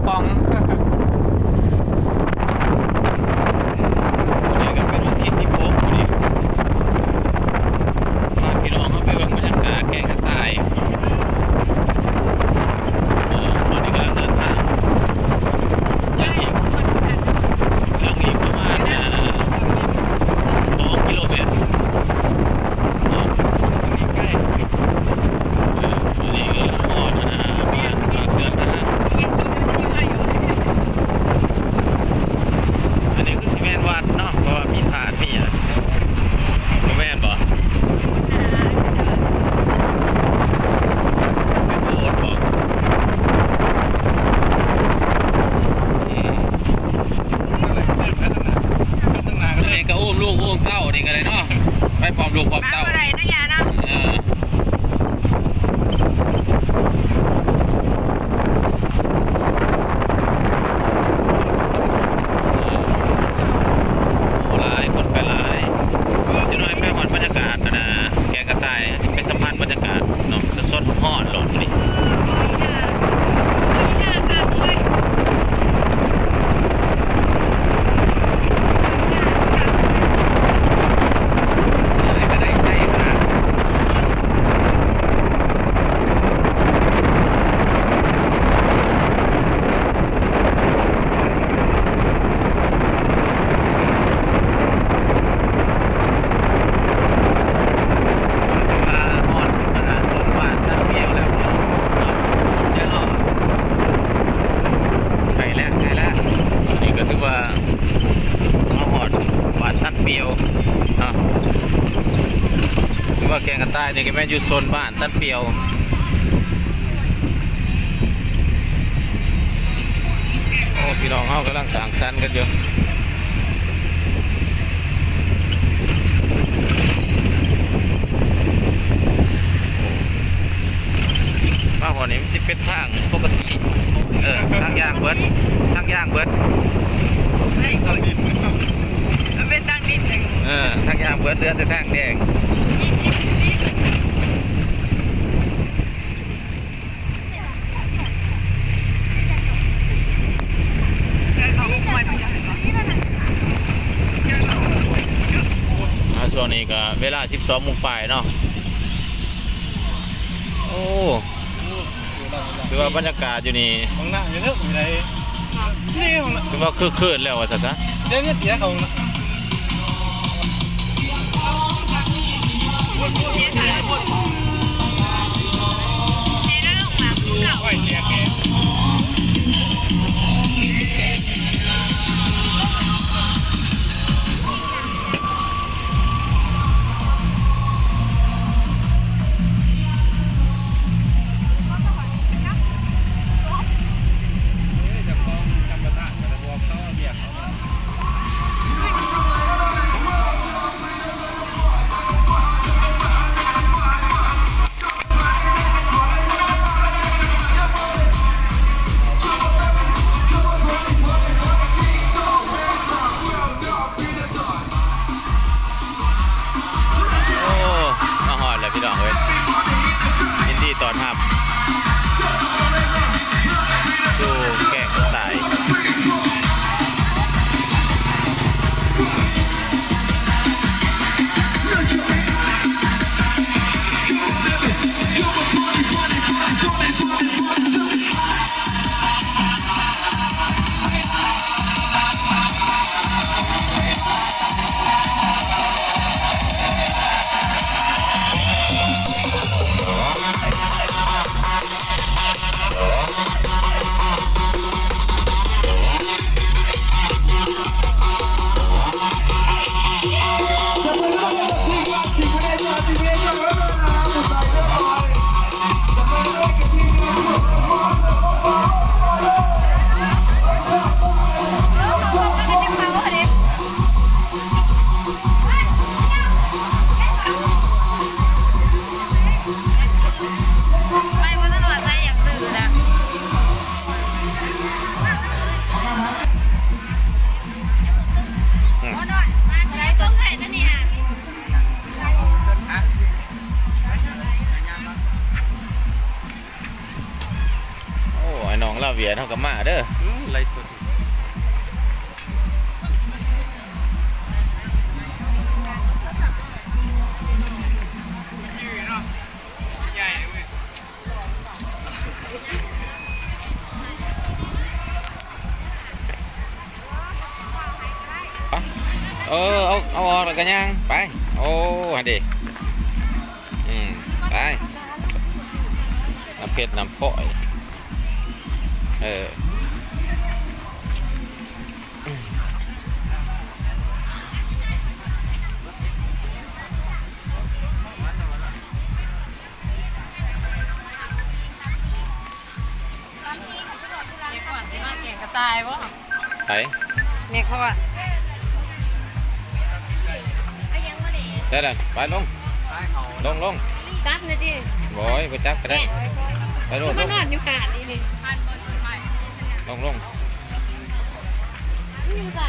ປ່ອງ. ມື້ນີ້ກໍເປັນວັນທີສິບຫົກ ມື້ນີ້ ພາພີ່ນ້ອງເຮົາໄປເບິ່ງບັນຍາກາດແກ້ງກະຕ່າຍ. ເອີ ຕອນນີ້ກຳລັງເດີນທາງ ຍັງອີກ ຍັງອີກປະມານ ເອີ ສອງກິໂລແມັດເນາະ. ເອີ ອັນນີ້ກໍຮອດ ອ່າ ບ້ານປາກເຊືອນນະ. ອັນນີ້ຄືຊິແມ່ນວັດເນາະ ເພາະວ່າມີພາດມີຫຍັງ ບໍ່ແມ່ນບໍ່? ເປັນໂບດບໍ່? ອືມ ນັ້ນແຫຼະ ຕື່ມແລ້ວ ທາງໜ້າ ຂຶ້ນທາງໜ້າກໍເລີຍ ແມ່ກໍໂອ້ມລູກໂອ້ມເຕົ້ານີ້ກໍໄດ້ເນາະ ໄປພ້ອມລູກພ້ອມເຕົ້າ ໄປບໍ່ໄດ້ເນາະ ຍ່າເນາະ ເອີ. ໂອ້ ຫຼາຍ ຄົນໄປຫຼາຍ ຈັກໜ້ອຍໄປຮອດບັນຍາກາດ ອັນນ່າ ແກ້ງກະຕ່າຍ ຊິໄປສຳຜັດບັນຍາກາດເນາະ ສົດໆ ຮ້ອນໆ ໂລດນີ້. ໃກ້ແລ້ວ ໃກ້ແລ້ວ ນີ້ກໍຖືວ່າມາຮອດບ້ານຕັນປຽວເນາະ ຖືວ່າແກ້ງກະຕ່າຍນີ້ກໍແມ່ນຢູ່ໂຊນບ້ານ ຕັນປຽວ. ໂອ້ ພີ່ນ້ອງເຮົາກຳລັງສັງສັນກັນຢູ່ ມາຮອດນີ້ມັນຊິເປັນທາງປົກກະຕິ ເອີ ທາງຍ່າງເບິດ ທາງຍ່າງເບິດ ມັນເປັນທາງດິນ ເອີ ທາງຍ່າງເບິດ ເຫຼືອແຕ່ທາງແດງ. ອ່າ ຊ່ວງນີ້ກໍເວລາສິບສອງໂມງປາຍເນາະ ໂອ້ ຖືວ່າບັນຍາກາດຢູ່ນີ້ ຫ້ອງນ້ຳຢູ່ເທິງນີ້ໄດ໋ ນີ້ຫ້ອງນ້ຳ ຖືວ່າຄຶກຄື້ນແລ້ວວ່າຊັ້ນຊະ ເສຍເງິນເສຍເຂົ້າຫ້ອງນ້ຳ. ໂອ້ ມາຮອດແລ້ວພີ່ນ້ອງເອີຍ ຍິນດີຕ້ອນຮັບສູ່ແກ້ງກະຕ່າຍ. ໂອ້ ອ້າຍນ້ອງລາວຫວຽດເຮົາກໍມາເດີ. ຂ້ອຍກໍຍ່າງໄປ. ໂອ້ ຫັ້ນເດ. ອືມ ໄປ ນ້ຳເພັດນ້ຳພອຍ. ເອີ. ແມ່ຂວັນຊິມາແກງກະຕ່າຍບໍ່? ໃຜ? ແມ່ຂວັນ. ໄດ້ລະ ໄປລົງ ລົງ ລົງ. ຈັບແດ່ຕິ. ໂອ້ຍ ບໍ່ຈັບກໍໄດ້. ແມ່ ໄປໂລດ ມານອນຢູ່ຂ້າງນີ້ນີ້. ລົງ ລົງ. ມັນຢູ່ໃສ?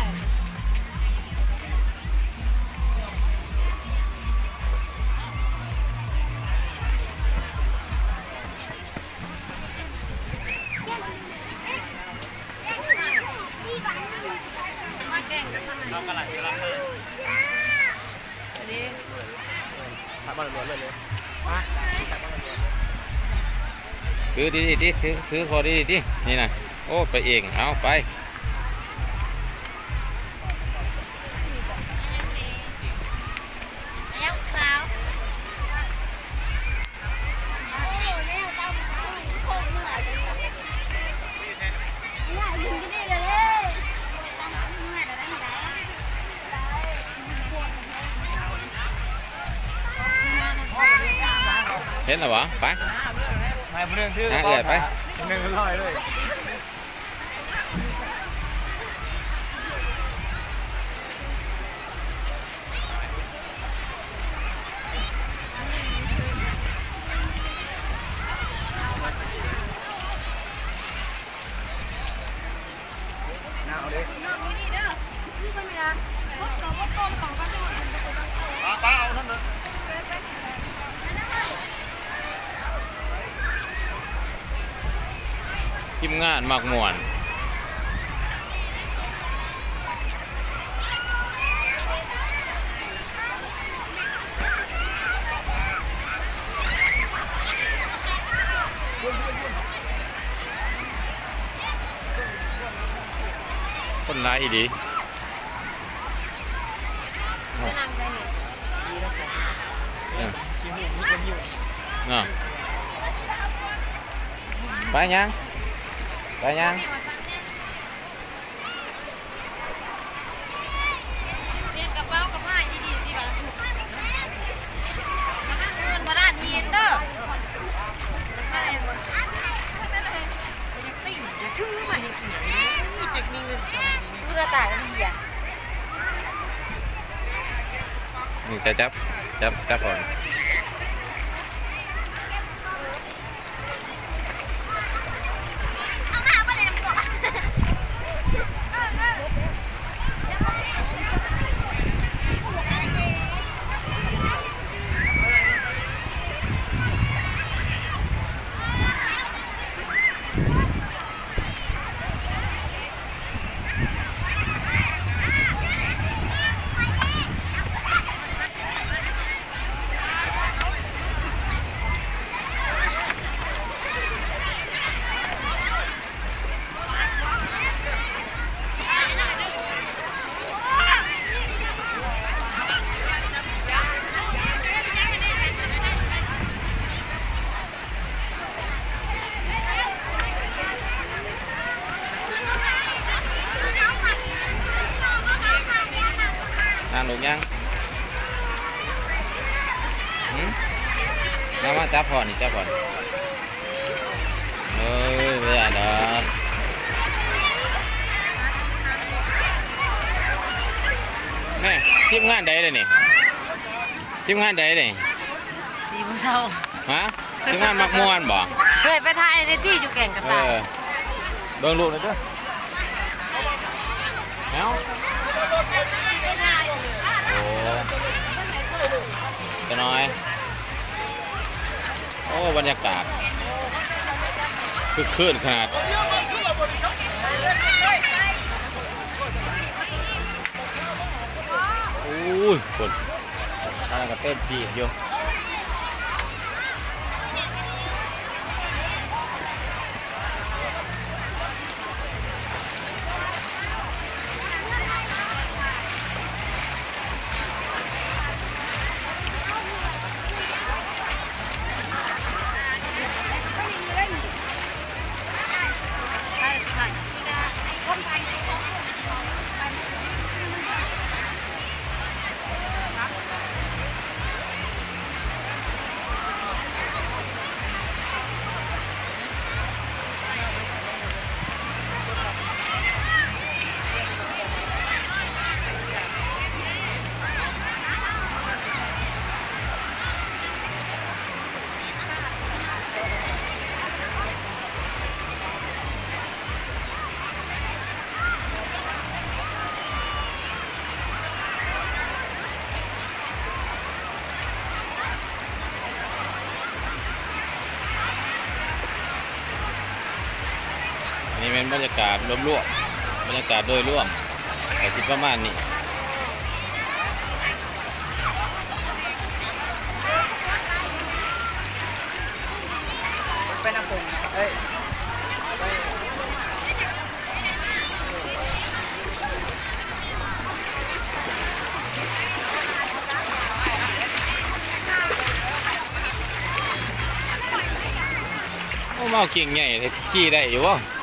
ມາແກງກັນຊະ. ອັນນີ້ ຖືດີໆຕິ ຖື ຖືຂໍດີໆຕິ ນີ້ນະ. ໂອ້ ໄປເອງ ເອົາໄປ. ເຫັນແລ້ວບໍ່? ໄປ ມາຜູ້ໜຶ່ງຖື ນາເອື້ອຍໄປ ຜູ້ໜຶ່ງລອຍເລີຍ. ທີມງານມັກມ່ວນ. ຄົນຫຼາຍອີ່ຫຼີ. ໄປນັ່ງໃສນີ້? ເອີ ຊິຮູ້ມີຄົນຢູ່ເນາະ. ໄປຍ່າງ ໄປຍ່າງ. ປ່ຽນກະເປົາກັບອ້າຍດີໆ ຊິວ່າ ມາທາງອື່ນ ມາຮ້ານຫີນເດີ. ນີ້ ຈັບ ຈັບ ຈັບກ່ອນ. ຍ່າງລູກຍ່າງ. ຫືມ? ມາ ມາ ຈັບພໍ່ນີ້ ຈັບພໍ່ນີ້. ເອີ ບໍ່ຢ້ານດອກ. ແມ່ ທີມງານໃດເດນີ້? ທີມງານໃດເດນີ້? ສີບໍ່ເຊົາ. ຮະ? ທີມງານມັກມ່ວນບໍ່? ເຄີຍໄປຖ່າຍໃນທີ່ຢູ່ແກ່ງກະຕ່າຍ. ເອີ ເບິ່ງລູກໜ່ອຍເດີ. ແນວ ໂອ້ ຈະໜ້ອຍ. ໂອ້ ບັນຍາກາດຄຶກຄື້ນຂະໜາດ. ໂອ້ຍ ຄົນ ອັນນັ້ນກໍເຕັ້ນຖີບຢູ່. ໂ ເປັນບັນຍາກາດລວມໆ ບັນຍາກາດໂດຍລວມ ກໍຊິປະມານນີ້. ໄປນຳຜົງ ເອີຍ ໂອ້ ມາເກັ່ງໃຫຍ່ແທ້ ຊິຂີ່ໄດ້ຢູ່ບໍ່?